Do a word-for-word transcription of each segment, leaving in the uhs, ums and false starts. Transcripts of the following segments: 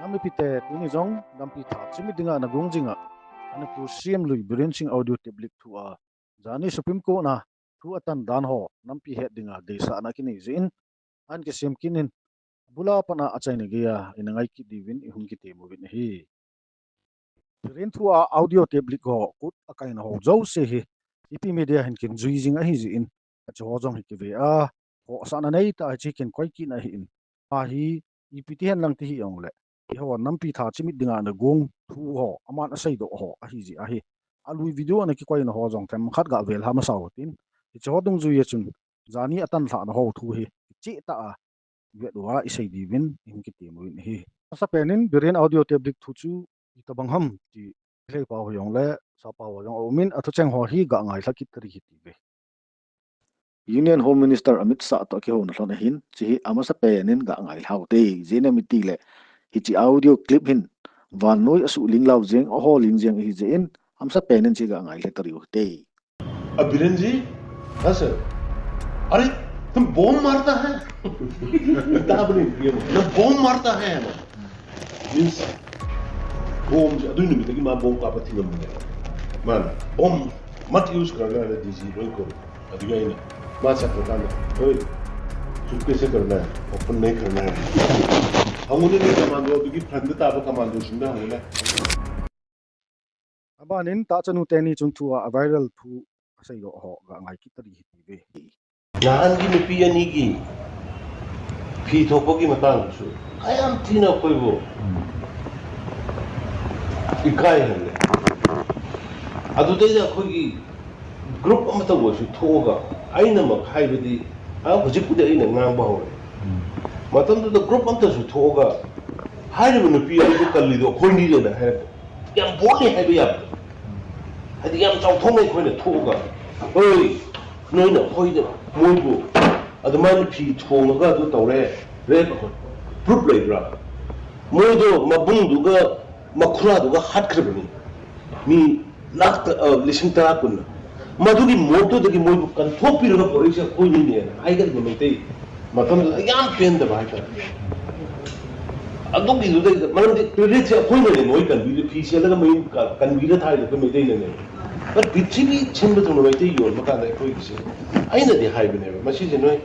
Mipite, tuni jong nampi tha chimit dinga na gong jinga, Manipur C M lui Biren Singh audio tape leak thu a, jani Supreme Court na thu atan dan ho nampi het dinga deisahna kinei jin, ahin kisem kit in, abul a pat a achaina geiya ina ngai kit diuvin ihung kitem uvin ahi. Biren thu a audio tape leak ho kut akaina ho jouse hi, ipi media hin kin jui jing ahi jin, achu ho jong hi kive a, khohsahna neitah a hiche kin koi kit na ahin, ahi, ipi ti hen lang ti hijongle, eiho nampi tha chimit dinga na gong thu ho, aman aseidoh ho ahi jeh ahi. Alui video ana kikoina ho jong themkhat ga vel ha masa utin, hiche ho dungjui a chun, jani atan lhahna ho thu hi, chehtah a vet uva isei diuvin ihung kitem uvin ahi. Amasapen in Biren audio tape leak thu chu itobang ham ti lhei pau ho jongle, sa pau ho jong aumin, athucheng ho hi ga ngailha kit tari hite. Union Home Minister Amit Shah toh kihouna lhon ahin, hiche hi amasapen in ga ngailha ute, ijeh inem itile, hiche audio clip hin vannoi asuh ling lau jeng, aho ling jeng ahi jeh in, amasapen in hiche ga ngailha tari ute. अब बीरेन जी, हाँ सर, अरे तुम बॉम्ब मारता है? किताब नहीं, ये ना बॉम्ब मारता है ना, मीन्स बॉम्ब, ꯑꯗꯨꯏ ꯅꯨꯃꯤꯠꯇꯒꯤ ꯃꯥ ꯕꯣꯝ ꯀꯥꯞꯄ ꯊꯤꯡꯉꯝꯕꯅꯦꯕ꯫ ꯃꯥꯅ ꯕꯣꯝ ꯃꯠ ꯌꯨꯁ ꯀꯔꯅ ꯍꯥꯏꯅ ꯗꯤ ꯖꯤ ꯂꯣꯏ ꯀꯧꯏ꯫ ꯑꯗꯨꯒꯤ ꯑꯩꯅ ꯃꯥ ꯆꯠꯈ꯭ꯔꯀꯥꯟꯗ, "ꯍꯣꯏ, ꯆꯨꯞꯀꯦ ꯁꯦ ꯀꯔꯅ ꯍꯥꯏ, ꯑꯣꯄꯟ ꯅꯩ ꯀꯔꯅ ꯍꯥꯏ, ꯍꯪꯉꯨꯅꯦ ꯅꯣꯏ ꯀꯃꯥꯟꯗꯣ ꯑꯗꯨꯒꯤ ꯐ꯭ꯔꯟꯗ ꯇꯥꯕ ꯀꯃꯥꯟꯗꯣꯁꯤꯡꯗ ꯍꯪꯉꯨꯅꯦ." Abanin tahchanu teni chun thu a viral thu aseidoh ho ga ngai kit tari hite. ꯅꯍꯥꯟꯒꯤ ꯅꯨꯄꯤ ꯑꯅꯤꯒꯤ ꯐꯤ ꯊꯣꯛꯄꯒꯤ ꯃꯇꯥꯡꯗꯁꯨ ꯀꯌꯥꯝ ꯊꯤꯅ ꯑꯩꯈꯣꯏꯕꯨ ꯏꯀꯥꯏꯍꯜꯂꯦ꯫ ꯑꯗꯨꯗꯩꯗ ꯑꯩꯈꯣꯏꯒꯤ ꯒ꯭ꯔꯨꯞ ꯑꯃꯇ ꯑꯣꯏꯔꯁꯨ ꯊꯣꯛꯑꯒ, ꯑꯩꯅꯃꯛ ꯍꯥꯏꯕꯗꯤ, ꯑ, ꯍꯧꯖꯤꯛꯄꯨꯗꯤ ꯑꯩꯅ ꯉꯥꯡꯕ ꯍꯧꯔꯦ꯫ ꯃꯇꯝꯗꯨꯗ ꯒ꯭ꯔꯨꯞ ꯑꯃꯇꯁꯨ ꯊꯣꯛꯑꯒ ꯍꯥꯏꯔꯤꯕ ꯅꯨꯄꯤ ꯑꯗꯨ ꯀꯜꯂꯤꯗꯣ ꯑꯩꯈꯣꯏꯅꯤꯅꯦꯅ ꯍꯥꯏꯔꯛꯄ꯫ ꯌꯥꯝ ꯕꯣꯜꯗ ꯍꯥꯏꯕ ꯌꯥꯕꯗꯣ꯫ ꯍꯥꯏꯗꯤ ꯌꯥꯝ ꯆꯥꯎꯊꯣꯛꯅ ꯑꯩꯈꯣꯏꯅ ꯊꯣꯛꯑꯒ, "ꯍꯣꯏ, ꯅꯣꯏꯅ ꯑꯩꯈꯣꯏꯗ ꯃꯣꯏꯕꯨ ꯑꯗꯨꯃꯥꯏꯅ ꯐꯤ ꯊꯣꯡꯉꯒ ꯑꯗꯨ ꯇꯧꯔꯦ, ꯔꯦꯞ ꯑꯩꯈꯣꯏ ꯄ꯭ꯔꯨꯞ ꯂꯩꯕ꯭ꯔꯥ?" ꯃꯣꯏꯗꯣ ꯃꯕꯨꯡꯗꯨꯒ ꯃꯈꯨꯔꯥꯗꯨꯒ ꯍꯥꯠꯈ꯭ꯔꯕꯅꯤ꯫ ꯃꯤ ꯂꯥꯈ ꯇ-, ꯑ, ꯂꯤꯁꯤꯡ ꯇꯔꯥ ꯀꯨꯟꯅ꯫ ꯃꯗꯨꯒꯤ ꯃꯣꯠꯇꯨꯗꯒꯤ ꯃꯣꯏꯕꯨ ꯀꯟꯊꯣꯛꯄꯤꯔꯒ ꯄꯨꯔꯛꯏꯁꯦ ꯑꯩꯈꯣꯏꯅꯤꯅꯦꯅ ꯍꯥꯏꯒꯗꯕ ꯃꯩꯇꯩ ꯃꯇꯝꯗꯨꯗ ꯌꯥꯝ ꯄꯦꯟꯗꯕ ꯍꯥꯏꯇꯥꯔꯦ꯫ ꯑꯗꯨꯒꯤꯗꯨꯗꯩꯗ, ꯃꯔꯝꯗꯤ ꯀ꯭ꯔꯦꯗꯤꯠꯁꯦ ꯑꯩꯈꯣꯏꯅꯅꯦ ꯃꯣꯏ ꯀꯟꯕꯤꯔ-, ꯐꯤ ꯁꯦꯠꯂꯒ ꯃꯌꯨꯝ ꯀ-, ꯀꯟꯕꯤꯔ ꯊꯥꯔꯤꯗꯣ ꯑꯩꯈꯣꯏ ꯃꯩꯇꯩꯅꯅꯦ꯫ But ꯄ꯭ꯔꯤꯊꯤꯕꯤ ꯁꯤꯟꯕ ꯊꯨꯡꯅ ꯃꯩꯇꯩ ꯌꯣꯟꯕ ꯀꯥꯟꯗ ꯑꯩꯈꯣꯏꯒꯤꯁꯦ, ꯑꯩꯅꯗꯤ ꯍꯥꯏꯕꯅꯦꯕ, ꯃꯁꯤꯁꯦ ꯅꯣꯏ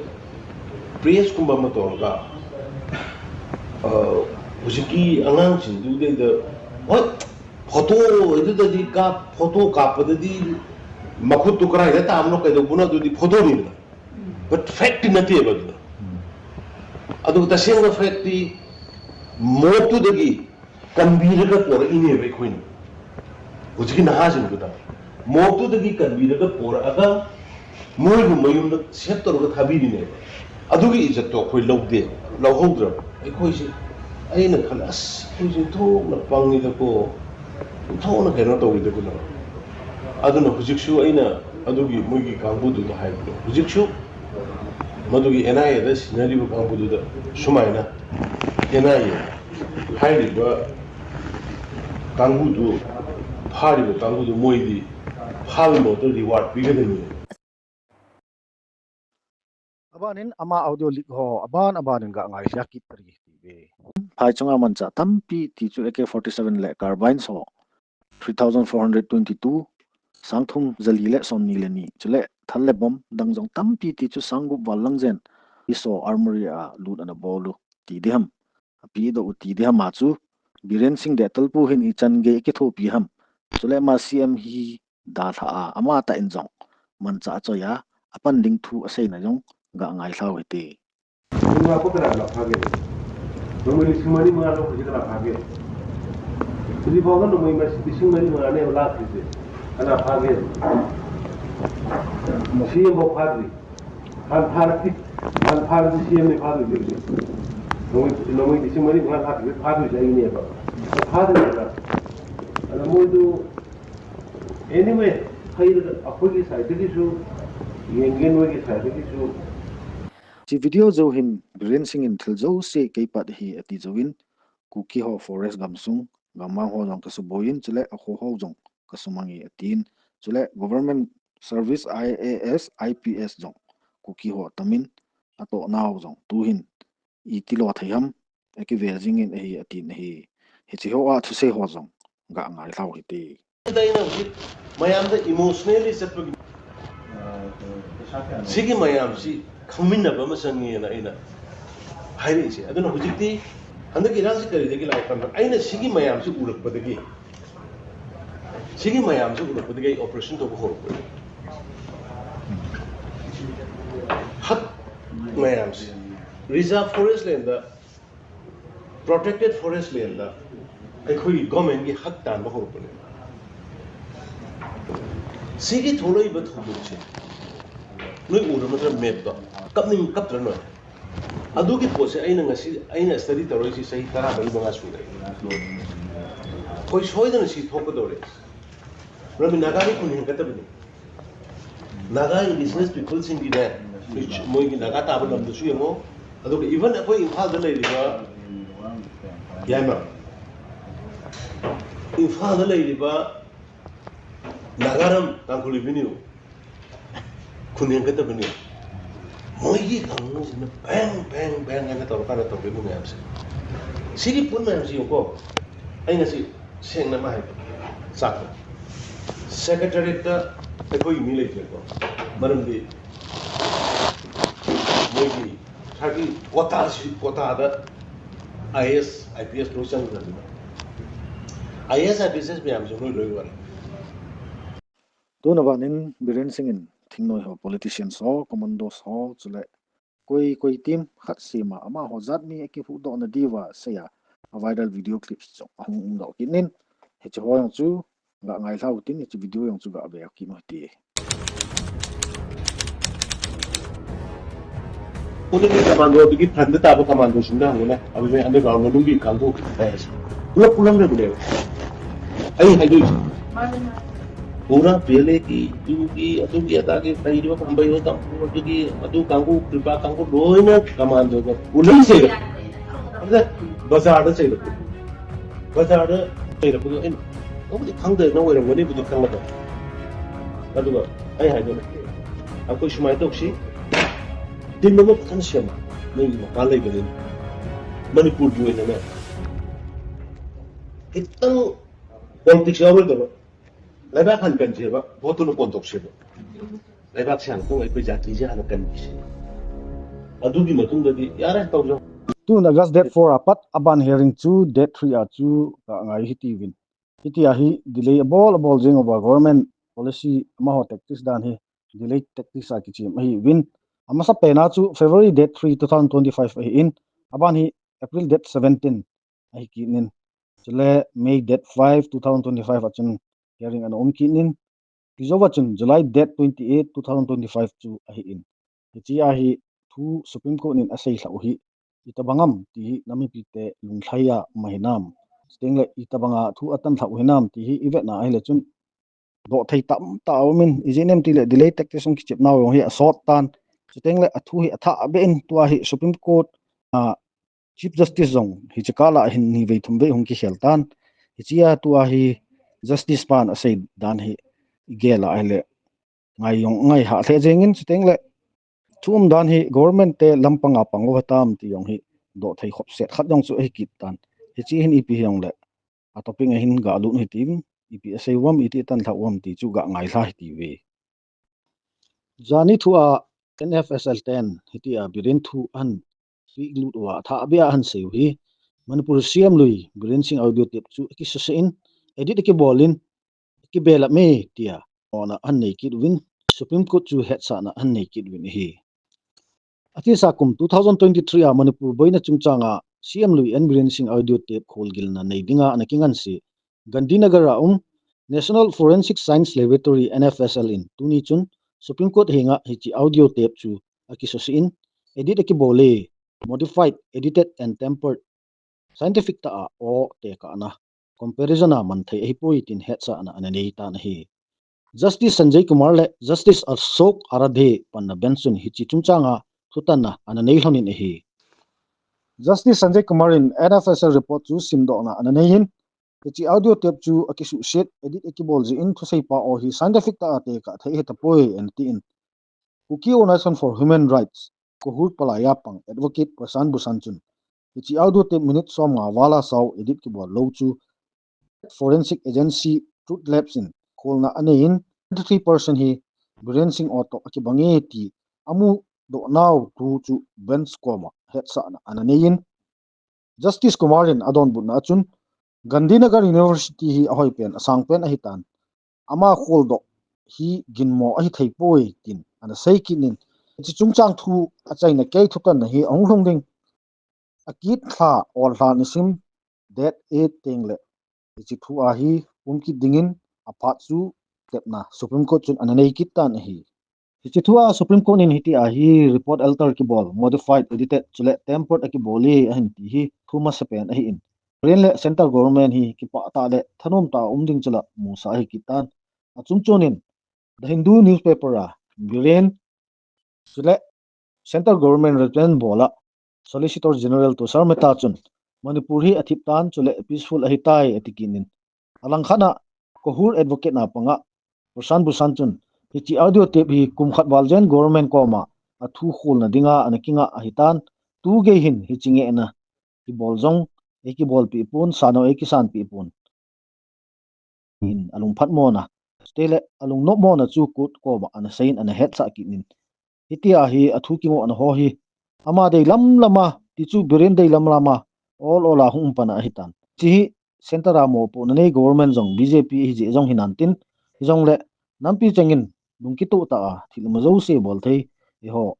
ꯄ꯭ꯔꯦꯁꯀꯨꯝꯕ ꯑꯃ ꯇꯧꯔꯒ, ꯑ, ꯍꯧꯖꯤꯛꯀꯤ ꯑꯉꯥꯡꯁꯤꯡꯗꯨꯗꯩꯗ, ꯍꯣꯏ, ꯐꯣꯇꯣ ꯑꯗꯨꯗꯗꯤ ꯀꯥꯞ-, ꯐꯣꯇꯣ ꯀꯥꯞꯄꯗꯗꯤ ꯃꯈꯨꯠꯇꯨ ꯀꯗꯥꯏꯗ ꯇꯥꯕꯅꯣ ꯀꯩꯗꯧꯕꯅꯣ ꯑꯗꯨꯗꯤ ꯐꯣꯇꯣꯅꯤꯗꯅ꯫ But ꯐꯦꯛꯇꯤ ꯅꯠꯇꯦꯕ ꯑꯗꯨꯗ꯫ ꯑꯗꯨꯒ ꯇꯁꯦꯡꯕ ꯐꯦꯛꯇꯤ ꯃꯣꯞꯇꯨꯗꯒꯤ ꯀꯟꯕꯤꯔꯒ ꯄꯣꯔꯛꯏꯅꯦꯕ ꯑꯩꯈꯣꯏꯅ꯫ ꯍꯧꯖꯤꯛꯀꯤ ꯅꯍꯥꯁꯤꯡꯗꯨꯗ ꯃꯣꯞꯇꯨꯗꯒꯤ ꯀꯟꯕꯤꯔꯒ ꯄꯣꯔꯛꯑꯒ ꯃꯣꯏꯕꯨ ꯃꯌꯨꯝꯗ ꯁꯦꯞ ꯇꯧꯔꯒ ꯊꯥꯕꯤꯔꯤꯅꯦꯕ꯫ ꯑꯗꯨꯒꯤ ꯏꯖꯠꯇꯣ ꯑꯩꯈꯣꯏ ꯂꯧꯗꯦ, ꯂꯧꯍꯧꯗ꯭ꯔꯕ꯫ ꯑꯩꯈꯣꯏꯁꯦ, ꯑꯩꯅ ꯈꯜꯂꯦ, "ꯑꯁ, ꯑꯩꯈꯣꯏꯁꯦ ꯑꯣꯟꯊꯣꯛꯅ ꯄꯪꯉꯤꯗꯀꯣ, ꯑꯣꯟꯊꯣꯛꯅ ꯀꯩꯅꯣ ꯇꯧꯋꯤꯗꯀꯣ" ꯇꯧꯔꯒ꯫ ꯑꯗꯨꯅ ꯍꯧꯖꯤꯛꯁꯨ ꯑꯩꯅ ꯑꯗꯨꯒꯤ ꯃꯣꯏꯒꯤ ꯀꯥꯡꯕꯨꯗꯨꯗ ꯍꯥꯏꯕꯗꯣ, ꯍꯧꯖꯤꯛꯁꯨ ꯃꯗꯨꯒꯤ ꯑꯦꯟ ꯑꯥꯏ ꯑꯦꯗ ꯁꯤꯟꯅꯔꯤꯕ ꯀꯥꯡꯕꯨꯗꯨꯗ ꯁꯨꯃꯥꯏꯅ, ꯑꯦꯟ ꯑꯥꯏ ꯑꯦ ꯍꯥꯏꯔꯤꯕ ꯀꯥꯡꯕꯨꯗꯨ, ꯐꯥꯔꯤꯕ ꯀꯥꯡꯕꯨꯗꯨ ꯃꯣꯏꯗꯤ ꯐꯥꯕꯒꯤ ꯃꯍꯨꯠꯇ ꯔꯤꯋꯥꯔꯗ ꯄꯤꯒꯗꯕꯅꯤ꯫ Abanin ama audio leak ho aban abanin ga ngai lhia kit tari hite. Phai chunga manchah tampi ti chu A K forty-seven le carbines ho three thousand four hundred twenty-two, sang thum jali le som ni le ni, chule thal le bomb dang jong tampi ti chu sang gup val lang jen, Tisso Armory a lut ana bol u ti diham, api doh u ti diham a chu, Biren Singh Dehtal pu hin ichan gei akithopi ham, chule ama C M hi dalha a, amatah in jong manchah achoi a, apan ding thu aseina jong ga ngai lhau hite. ꯅꯣꯡꯃ ꯀꯅꯥ ꯀꯅꯥ ꯐꯥꯒꯦ? ꯅꯣꯡꯃꯩ ꯂꯤꯁꯤꯡ ꯃꯔꯤ ꯃꯉꯥ ꯂꯧꯈ꯭ꯔꯤꯁꯦ ꯀꯅꯥ ꯐꯥꯒꯦ? ꯍꯧꯖꯤꯛ ꯐꯥꯎꯕ ꯅꯣꯡꯃꯩ ꯃꯁꯤꯡ ꯂꯤꯁꯤꯡ ꯃꯔꯤ ꯃꯉꯥꯅꯦꯕ ꯂꯥꯛꯈ꯭ꯔꯤꯁꯦ꯫ ꯀꯅꯥ ꯐꯥꯒꯦ? ꯁꯤ ꯑꯦꯝ ꯐꯥꯎ ꯐꯥꯗ꯭ꯔꯤ꯫ ꯍꯥꯟꯅ ꯐꯥꯔꯗꯤ, ꯍꯥꯟꯅ ꯐꯥꯔꯗꯤ ꯁꯤ ꯑꯦꯝꯅꯦ ꯐꯥꯗꯣꯏꯁꯦ ꯍꯧꯖꯤꯛ꯫ ꯅꯣꯡꯃꯩ, ꯅꯣꯡꯃꯩ ꯂꯤꯁꯤꯡ ꯃꯔꯤ ꯃꯉꯥ ꯂꯥꯛꯈ꯭ꯔꯤꯁꯦ ꯐꯥꯗꯣꯏꯁꯦ ꯑꯩꯅꯦꯕ꯫ ꯐꯥꯗꯣꯏꯅꯦꯕ꯫ ꯑꯗ ꯃꯣꯏꯗꯨ, anyway, ꯍꯩꯔꯒ ꯑꯩꯈꯣꯏꯒꯤ ꯁꯥꯏꯠꯇꯒꯤꯁꯨ ꯌꯦꯡꯒꯦ, ꯅꯣꯏꯒꯤ ꯁꯥꯏꯠꯇꯒꯤꯁꯨ꯫ Hiche video jou hin Biren Singh in thil jouse keipat ahi ati jouvin, Kuki ho forest gamsung, gammang ho jong kasuboi in, chule akho ho jong kasumang e atin, chule government service I A S, I P S jong Kuki ho atamin, atoh nau jong tuhin iti lo thei ham, akivel jingin ahi atin ahi. Hiche hoa thusei ho jong ga ngailhau hite. ꯑꯩꯅ ꯍꯧꯖꯤꯛ ꯃꯌꯥꯝꯗ emotionally ꯆꯠꯄꯒꯤ ꯁꯤꯒꯤ ꯃꯌꯥꯝꯁꯤ ꯈꯪꯃꯤꯟꯅꯕ ꯑꯃ ꯆꯪꯉꯦꯅ ꯑꯩꯅ ꯍꯥꯏꯔꯛꯏꯁꯦ꯫ ꯑꯗꯨꯅ ꯍꯧꯖꯤꯛꯇꯤ ꯍꯟꯗꯛꯀꯤ ꯏꯔꯥꯡꯁꯤ ꯀꯔꯤꯗꯒꯤ ꯂꯥꯛꯏ ꯈꯟꯕ, ꯑꯩꯅ ꯁꯤꯒꯤ ꯃꯌꯥꯝꯁꯤ ꯎꯔꯛꯄꯗꯒꯤ, ꯁꯤꯒꯤ ꯃꯌꯥꯝꯁꯤ ꯎꯔꯛꯄꯗꯒꯤ ꯑꯩ operation ꯇꯧꯕ ꯍꯧꯔꯛꯄꯅꯤ꯫ ꯍꯛ ꯃꯌꯥꯝꯁꯤ reserve forest land ꯗ, protected forest land ꯗ ꯑꯩꯈꯣꯏꯒꯤ government ꯀꯤ ꯍꯛ ꯇꯥꯟꯕ ꯍꯧꯔꯛꯄꯅꯦ꯫ ꯁꯤꯒꯤ ꯊꯣꯛꯂꯛꯏꯕ ꯊꯧꯗꯣꯛꯁꯦ ꯅꯣꯏ ꯎꯔꯕ ꯅꯠꯇ꯭ꯔ? Map ꯇꯣ ꯀꯞꯅꯤꯡ ꯀꯞꯇ꯭ꯔ ꯅꯣꯏ? ꯑꯗꯨꯒꯤ ꯄꯣꯠꯁꯦ ꯑꯩꯅ ꯉꯁꯤ, ꯑꯩꯅ study ꯇꯧꯔꯛꯏꯁꯤ ꯆꯍꯤ ꯇꯔꯥ ꯃꯔꯤ ꯃꯉꯥ ꯁꯨꯔꯦ꯫ ꯑꯩꯈꯣꯏ ꯁꯣꯏꯗꯅ ꯁꯤ ꯊꯣꯛꯀꯗꯧꯔꯦ꯫ ꯃꯔꯝꯗꯤ ꯅꯥꯒꯥꯒꯤ ꯈꯨꯟ ꯍꯦꯟꯒꯠꯇꯕꯅꯤ꯫ ꯅꯥꯒꯥ indigenous people ꯁꯤꯡꯒꯤꯅꯦ, ꯃꯣꯏꯒꯤ ꯅꯥꯒꯥ ꯇꯥꯕ ꯂꯝꯗꯁꯨ ꯌꯦꯡꯉꯣ, ꯑꯗꯨꯒ even ꯑꯩꯈꯣꯏ ꯏꯝꯐꯥꯜꯗ ꯂꯩꯔꯤꯕ, ꯌꯥꯏꯃ, ꯏꯝꯐꯥꯜꯗ ꯂꯩꯔꯤꯕ ꯅꯥꯒꯥꯔꯝ, ꯇꯥꯡꯈꯨꯜ ꯑꯦꯚꯦꯅ꯭ꯌꯨ, ꯈꯨꯟ ꯍꯦꯟꯒꯠꯇꯕꯅꯤ꯫ ꯃꯣꯏꯒꯤ ꯀꯥꯡꯕꯨꯁꯤꯅ ꯕꯦꯡ ꯕꯦꯡ ꯕꯦꯡ ꯍꯥꯏꯅ ꯇꯧꯔꯀꯥꯟꯗ ꯇꯧꯔꯤꯕ ꯃꯌꯥꯝꯁꯦ, ꯁꯤꯒꯤ ꯄꯣꯠ ꯃꯌꯥꯝꯁꯤ ꯌꯦꯡꯉꯨꯀꯣ꯫ ꯑꯩ ꯉꯁꯤ ꯁꯦꯡꯅ ꯑꯃ ꯍꯥꯏꯒꯦ, ꯆꯥꯛꯇꯣ ꯁꯦꯀ꯭ꯔꯦꯇꯔꯤꯌꯦꯠꯇ ꯑꯩꯈꯣꯏꯒꯤ ꯃꯤ ꯂꯩꯇ꯭ꯔꯦꯀꯣ꯫ ꯃꯔꯝꯗꯤ ꯃꯣꯏꯒꯤ ꯁꯥꯔꯒꯤ ꯀꯣꯇꯥꯁꯤ, ꯀꯣꯇꯥꯗ I A S, I P S ꯂꯣꯏ ꯆꯪꯈ꯭ꯔꯕꯅꯤꯅ, I A S, I P S ꯃꯌꯥꯝꯁꯦ ꯂꯣꯏ ꯂꯣꯏ ꯑꯣꯏꯔꯦ꯫ Tuna banin Biren Singh in thingnoi ho politicians ho, commandos ho, chule koi koi team khat sema amaho jat mi akihuhdohna diuva seiya a viral video clips chu ahung umdoh kit in, hiche ho jong chu ga ngailhau tin, hiche video jong chu ga ve kit u hite. Commando ꯑꯗꯨꯒꯤ ꯐꯟꯗ ꯇꯥꯕ ꯀꯃꯥꯟꯗꯣꯁꯤꯡꯗ ꯍꯪꯉꯨꯅꯦ꯫ ꯑꯗꯨꯗꯤ underground ꯃꯅꯨꯡꯒꯤ ꯀꯥꯡꯕꯨ ꯍꯥꯏꯔꯁꯤ ꯄꯨꯂꯞ ꯄꯨꯜꯂꯝꯗꯕꯅꯦꯕ꯫ ꯑꯩ ꯍꯥꯏꯗꯣꯏꯁꯦ ꯄꯨꯔꯥ ꯄꯤ ꯑꯦꯜ ꯑꯦꯒꯤ, ꯌꯨꯒꯤ, ꯑꯗꯨꯒꯤ ꯑꯗꯥꯒꯤ ꯂꯩꯔꯤꯕ ꯄꯥꯝꯕꯩ ꯍꯣꯏ ꯀꯥꯡꯕꯨ, ꯑꯗꯨꯒꯤ ꯑꯗꯨ ꯀꯥꯡꯕꯨ, ꯀ꯭ꯔꯤꯄꯥ ꯀꯥꯡꯕꯨ ꯂꯣꯏꯅ ꯀꯃꯥꯟꯗꯣꯒ ꯄꯨꯂꯞ ꯆꯩꯔꯛꯄ꯫ ꯑꯗ ꯕꯖꯥꯔꯗ ꯆꯩꯔꯛꯄ꯫ ꯕꯖꯥꯔꯗ ꯆꯩꯔꯛꯄꯗꯣ ꯑꯩꯅ ꯅꯪꯕꯨꯗꯤ ꯈꯪꯗꯗꯅ ꯑꯣꯏꯔꯝꯒꯅꯤꯕꯨꯗꯤ ꯈꯪꯒꯗꯕ꯫ ꯑꯗꯨꯒ ꯑꯩ ꯍꯥꯏꯗꯣꯏꯅꯦ, ꯑꯩꯈꯣꯏ ꯁꯨꯃꯥꯏꯅ ꯇꯧꯁꯤ, ꯇꯤꯝ ꯑꯃ ꯐꯖꯅ ꯁꯦꯝꯃꯣ꯫ ꯅꯣꯏꯒꯤ ꯃꯄꯥꯟ ꯂꯩꯕꯅꯤꯅ ꯃꯅꯤꯄꯨꯔꯒꯤ ꯑꯣꯏꯅꯅꯦ ꯈꯤꯇꯪ ꯄꯣꯂꯤꯇꯤꯛꯁ ꯌꯥꯎꯔꯣꯏꯗꯕ ꯂꯩꯕꯥꯛ ꯍꯥꯟꯅ ꯀꯟꯁꯦꯕ, ꯚꯣꯠꯇꯨꯅ ꯀꯣꯟꯊꯣꯛꯁꯦꯕ꯫ ꯂꯩꯕꯥꯛꯁꯦ ꯍꯥꯟꯅ ꯇꯧ, ꯑꯩꯈꯣꯏ ꯖꯥꯇꯤꯁꯦ ꯍꯥꯟꯅ ꯀꯟꯈꯤꯁꯦ꯫ ꯑꯗꯨꯒꯤ ꯃꯇꯨꯡꯗꯗꯤ ꯌꯥꯔꯦ, ꯇꯧꯖꯧ꯫ Tun August date four a pat aban hearing chu date three a chu ka ngai hiti uvin. Hitia hi delay abol abol jing uva government policy amaho tactics dan hi delay tactics a kichim ahi uvin. Amasa pena chu February date three, two thousand twenty-five ahi in. Aban hi April date seventeen ahi kit in. Chule May date five, two thousand twenty-five a chun hearing ana um kit in. Kijouva chun July date twenty-eight, two thousand twenty-five chu ahi in. Hiche a hi thu Supreme Court in asei lhah u hi itobang ham ti hi nam mipite lunglhai a um ahi nam. Chuteng le itobang a thu atan lhah u hinam ti hi ivetna ahile chun doh thei tamtah aum in, ijeh inem itile delay tactics hung kichepnau jong hi asot tan. Chuteng le athu hi athah beh in, tua hi Supreme Court a Chief Justice jong hiche kah a hin ni vei thum vei hung kikhel tan. Hiche a tua hi Justice pan asei dan hi igel a ahile ngai jong ngai hah lheh jeng in, chuteng le thu um dan hi government te lampang a pang uva tam ti jong hi doh thei khop set khat jong chu ahi kit tan. Hiche hin ipi hijongle a topic a hin ga lut u hitin, ipi asei uvam, iti atan lhah uvam ti chu ga ngailha hiti uve. Jani thu a N F S L ten hitia Biren thu ahin pick lut uva athah beh a ahin sei u hi Manipur C M lui Biren Singh audio tape chu akisuse in, edit akibol in, akibelap me tia ona ahin nei kit uvin, Supreme Court chu hetsahna ahin nei kit uvin ahi. Atisa kum two thousand twenty-three a Manipur boina chungchang a C M lui N Biren Singh audio tape kholgilna nei dinga ana kinganse Gandhinagar a um National Forensic Science Laboratory, N F S L in tuni chun Supreme Court henga hiche audio tape chu akisuse in, edit akibol e, modified, edited and tampered, scientific tah a aw tekahna, comparison a man thei ahipoi tin hetsahna ana nei tan ahi. Justice Sanjay Kumar le Justice Ashok Aradhe panna bench chun hiche chungchang a thutanna ana nei lhon in ahi. Justice Sanjay Kumar in N F S L report chu simdohna ana nei in, hiche audio tape chu akisuhset, edit akibol jeh in thuseipa aw hi scientific tah a tekah thei ahitapoi atin. Kuki Organisation for Human Rights, KOHUR palai a pang advocate Prashant Bhushan chun Hiche audio tape minute som nga val a sao edit kibol lou chu Forensic Agency Truth Labs in kholna anei in, twenty-three percent hi Biren Singh Aw toh akibange ti amudoh nau thu chu bench koma hetsahna ana nei in, Justice Kumar in adonbutna a chun Gandhinagar University hi ahoi pen, asang pen ahitan, ama kholdoh hi ginmo ahi thei poi tin ana sei kit in, hiche chungchang thu achaina kei thutanna hi ahung lhung ding. Akit lha, ol lha nisim, date eight teng le hiche thu a hi um kit dingin aphat chu tepna Supreme Court chun ana nei kit tan ahi. Hiche thu a Supreme Court in hitia hi report alter kibol, modified, edited, chule tempered akibol e ahin ti hi thu masapen ahi in, Biren le Central Government hi kipah tah le thanom tah a um ding chu la musa ahi kit tan. Achungchon in The Hindu newspaper a Biren chule Central Government represent bol a Solicitor General Tushar Mehta chun Manipur hi athip tan chule peaceful ahitai ati kit in, alangkhat a Kohur advocate na panga Prashant Bhushan chun hiche audio tape hi kum khat val jen government koma athu kholna dinga ana kingah ahitan, tu gei hin hiche ngehna kibol jong eikibolpeh pon, san jong eikisanpeh pon in alungphat mona, chuteng le alungnop mona chu court koma ana sei in ana hetsah kit in, hitia hi athu kingohna ho hi ama deilam lama, ti chu Biren deilam lama ol ol a hung um pan ahitan. Hiche hi centre a mopohna nei government jong B J P ahijeh jong hinantin, hijongle nampi chengin lungkitoh tah a thil ima jouse bol thei eiho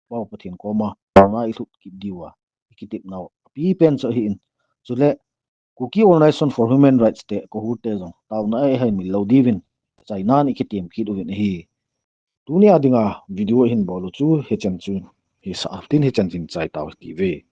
Pa Pathen koma taona ilhut kit diuva ikitepnau apipen chu ahi in, chule Kuki Organisation for Human Rights te, Kohur te jong taona eihin mil lou diuvin chainan ikitem kit uvin ahi. Tunia dinga video ihin bol u chu hichan chu hisah tin, hichan chin chai tau hite.